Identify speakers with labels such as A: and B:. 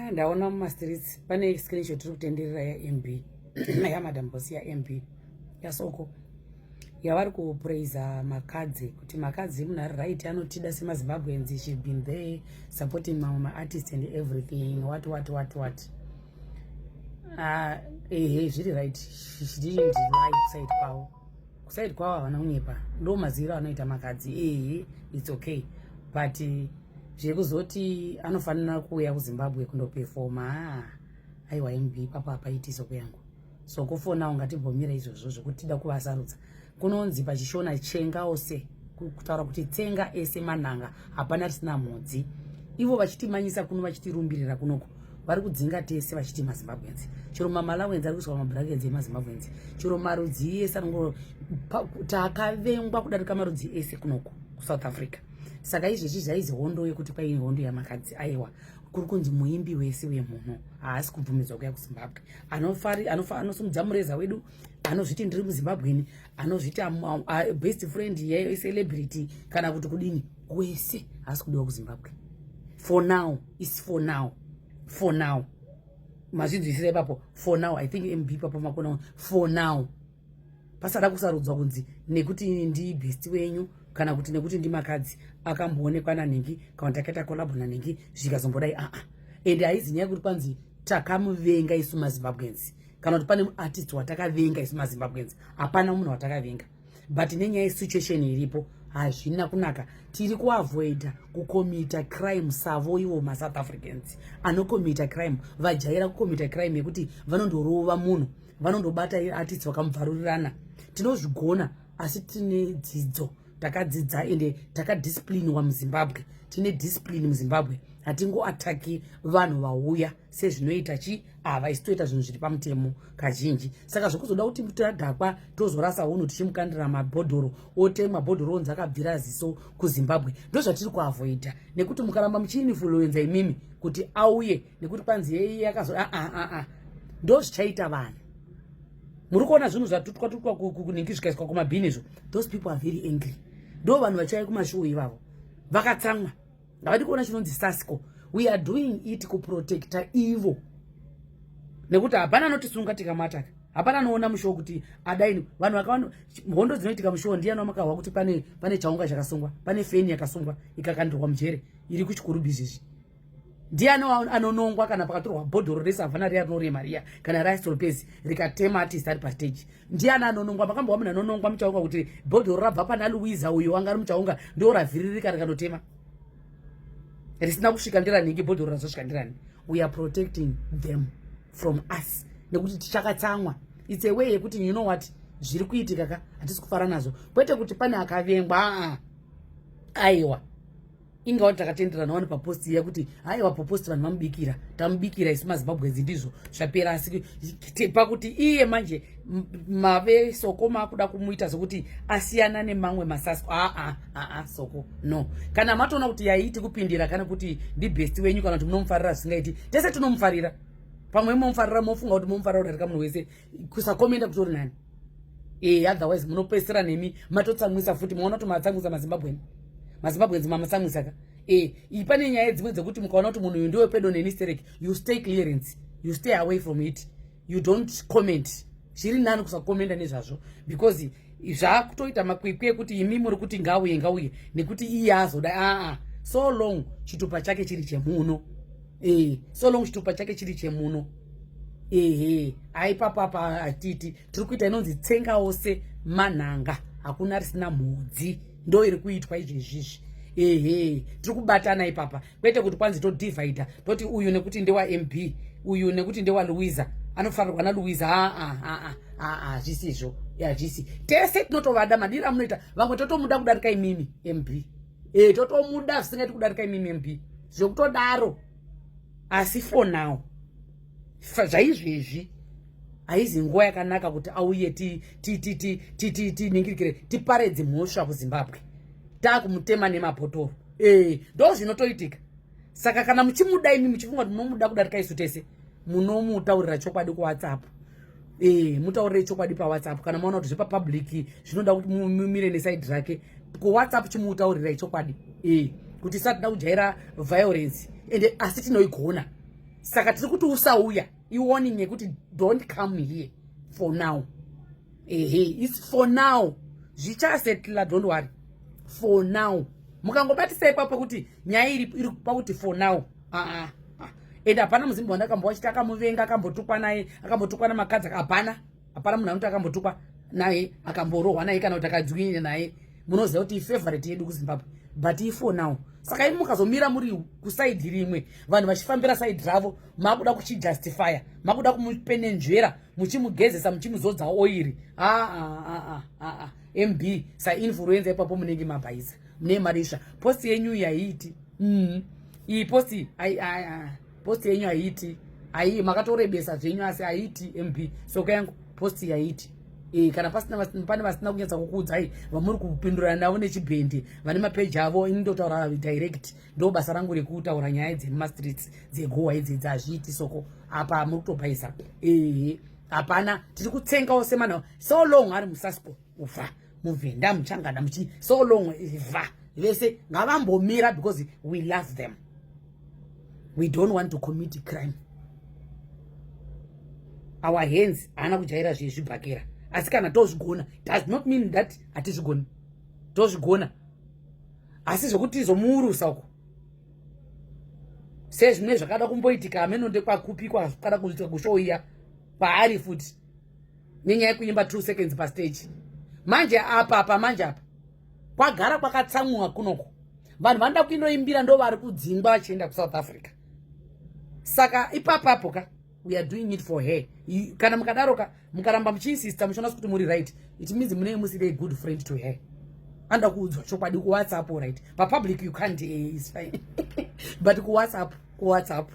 A: Ah, ndaona mumastreets pane screenshot iri kutenderera yaMB, yaMadam Boss, yaMB, yaSoko, yavari kupraisa Makadzi kuti Makadzi munhu ari right, anotida semaZimbabweans. She been there supporting mamwe maartist and everything, what what what what. Ah, ehe, zviri right. She didn't lie kuside kwavo, kuside kwavo havana kunyepa. Ndo maziviro anoita Makadzi. Ehe, it's okay, but zvekuzoti anofanira kuuya kuZimbabwe kundopefoma, aiwa, MB, ipapo hapaiti. Soko yangu, Soko, for now ngatibvomira izvozvo zvekuti tida kuvasarudza. Kunonzi pachiShona chenga ose, kutaura kuti tsenga ese manhanga, hapana risina mhodzi. Ivo vachitimanyisa kuno, vachitirumbirira kunoko, vari kudzinga tese vachiti maZimbabweans. Chero maMalawians ari kuiswa mabrackets emaZimbabweans, chero marudzi ese anongo takavengwa kudarika marudzi ese kunoko kuSouth Africa. Saka izvezvi zvaizi hondo yekuti kwaine hondo yaMakadzi, aiwa, kuri kunzi muimbi wese wemunhu haasi kubvumidzwa kuya kuZimbabwe. Anosumudza mureza wedu, anozviti ndiri muZimbabweni, anozviti best friend yecelebrity kana kuti kudini, wese haasi kudiwa kuZimbabwe for now. Is for now, for now. Mazvinzwisira ipapo? For now. I think MB papo makona. For now, pasada kusarudzwa kunzi nekuti ndi best wenyu kana kuti nekuti ndiMakadzi akamboonekwa nanhingi kana takaita collabo nanhingi zvikazombodai. Aa, ende haizi nyaya yekuti kwanzi takamuvenga isu maZimbabweans kana kuti pane artist watakavenga isu maZimbabweans. Hapana munhu watakavenga, but nenyaya yesituation iripo hazvina kunaka. Tiri kuavoida kukomita crime savo ivo maSouth Africans anokomita crime. Vajaira kukomita crime yekuti vanondorova munhu, vanondobata artist vakamubvarurirana. Tinozvigona, asi tine dzidzo, takadzidza ende takadisciplinwa muZimbabwe. Tine discipline muZimbabwe. Hatingoataki vanhu vauya sezvinoita chi ava. Isi toita zvinhu zviri pamutemo kazhinji. Saka zvokuzoda kuti tadhakwa tozorasa unhu tichimukandira mabhodhoro, otemwa bhodhoro onzi akabvira ziso kuZimbabwe, ndo zvatiri kuavoida, nekuti mukaramba muchiinfluenza imimi kuti auye nekuti kwanzi yei akazo aa aa, ndo zvichaita vanhu. Muri kuona zvinhu zvatutwa tutwa kunhingi zvikaiswa kumabhini izvo. Those people are very angry. Ndo vanhu vachauya kumashow ivavo vakatsamwa, havadi kuona chinonzi Sasco. We are doing it kuprotecta ivo nekuti hapana anotisunga tikamataka, hapana anoona mushow kuti adaini. Vanhu vakawanda, hondo dzinoitika mushow, ndiani wamakahwa kuti pane chaunga chakasungwa, pane fan yakasungwa ikakandirwa mujere iri kuChikurubi izvezvi? Ndiani anonongwa kana pakatorwa bhodhoro reSavanna riya rinorema riya kana raStropezi rikatema artist ari pastage? Ndiani anonongwa? Makambova munhu anonongwa muchaunga kuti bhodhoro rabva pana Louisa uyo anga ari muchaunga ndo ravhiririka rikanotema risina kusvika ndiranhingi, bhodhoro razosvika ndirani? We are protecting them from us nekuti tichakatsamwa. It's a way yekuti, you know what, zviri kuitika ka hatisi kufara nazvo, kwete kuti pane akavengwa. Aa, aiwa, ingawa takatenderana wani papost iya kuti haiwa, papost vanhu vamubikira, tamubikira isu maZimbabwedzi, ndizvo zvapera. Asi pakuti iye manje mave Soko makuda kumuita sokuti asiyana nemamwe maSasco, aa aa, Soko, no. Kana matoona kuti yaiti kupindira kana kuti ndibest wenyu kana kuti munomufarira zvisingaiti, tese tinomufarira. Pamwe momufarira, mofunga kuti momufarira kudarika munhu wese, kusakomenda kutori nani. E, otherwise munopesera nemi matotsamwisa futi. Maona kuti matsamwisa maZimbabweni, maZimbabweans mamatsamwisa ka. E, iyi pane nyaya dzimwe dzekuti mukaona kuti munhu uyu ndiwe pedo neni sterek, you stay clearance, you stay away from it, you don't comment. Zviri nani kusakomenda nezvazvo because zvakutoita makwikwi ekuti imi muri kuti ngauye, ngauye nekuti iye azoda. Aa, so long chitupa chake chiri chemuno, e, so long chitupa chake chiri chemuno, ehe, aipapapa hatiti. Tiri kuita inonzi tsenga ose manhanga, hakuna risina mhodzi. Ndo iri kuitwa izvezvizvi. Ehe, tiri kubatana ipapa, kwete kuti kwanzi todivhaidha, toti uyu nekuti ndewaMB, uyu nekuti ndewaLouisa, anofanirwa naLouisa. Aa aa aa, hazvisizvo, hazvisi. Tese tinotovada madiri amunoita. Vamwe totomuda kudarika imimi MB. E, totomuda zvisingaiti kudarika imimi MB, zvekutodaro. Asi for now, zvaizvezvi haizi nguva yakanaka kuti auye tiningirikire tiparedze mhosva kuZimbabwe taakumutema nemabhotoro. E, ndo zvinotoitika. Saka kana muchimuda imi, muchifunga kuti munomuda kudarika isu tese, munomutaurira chokwadi kuWhatsApp. E, mutaurire chokwadi paWhatsApp. Kana maona kuti zvepapublic zvinoda kuti mumire neside rake, kuWhatsApp chimutaurirai chokwadi, e, kuti isatida kujaira violence ende asi tinoigona. Saka tiri kuti usauya, iwarning yekuti don't come here for now. Ehe, it's for now, zvichasetla, don't worry. For now mukangobatisa ipapo kuti nyaya iri pakuti for now. Aa, and hapana muZimba wandakambowa chiti akamuvenga, akambotukwa naye, akambotukwa naMakhadzi. Hapana, hapana munhu anoti akambotukwa naye, akamborohwa naye, kana kuti akadzwinya naye. Munoziva kuti ifavorite yedu kuZimbabwe, but ifor now. Saka imi mukazomira muri kuside rimwe, vanhu vachifambira side ravo, makuda kuchijustifya, makuda kumupenenzvera, muchimugezesa, muchimuzodza oil, aa, MB sainfluencer ipapo munenge mabhaisa, mune marisha. Post yenyu yaiiti Iyi post, post yenyu haiiti, ai makatorebesa zvenyu, asi haiiti. MB, soko yangu, post yaiti kana pasina pane vasina kunyatsa kukuudzai vamuri kupindurana navo nechibhendi, vane mapeji avo. Ini ndotaura direct, ndo basa rangu rekutaura nyaya dzemumastreets dzegohwa idzidzi. Hazviiti, soko. Apa muri kutobhaisa. Ehe, hapana, tiri kutsengawo semanhu. So long ari muSasco, ubva muvhenda, muchangana, muchi, so long va vese ngavambomira, because we love them. We don't want to commit crime. Our hands haana kujaira zvezvibhakera, asi kana tozvigona does not mean that hatizvigoni. Tozvigona, asi zvokuti izomuurusa uko sezvimwe zvakada kumboitika, ameno ndekwakupi kwakada kuitika kushow iya kwaari futi nenyaya yekuimba 2 seconds pastage. Manje apa, apa manje apa kwagara kwakatsamwa kunoko, vanhu vanoda kuinoimbira ndo vari kudzingwa vachienda kuSouth Africa. Saka ipapapo ka, we are doing it for her. Kana mukadaro ka, mukaramba muchiinsista, muchiona sekuti muri right, it means munenge musiri a good friend to her. Anoda kuudzwa chokwadi kuWhatsApp, right? Papublic you can't, is fine, but kuWhatsApp, kuWhatsApp.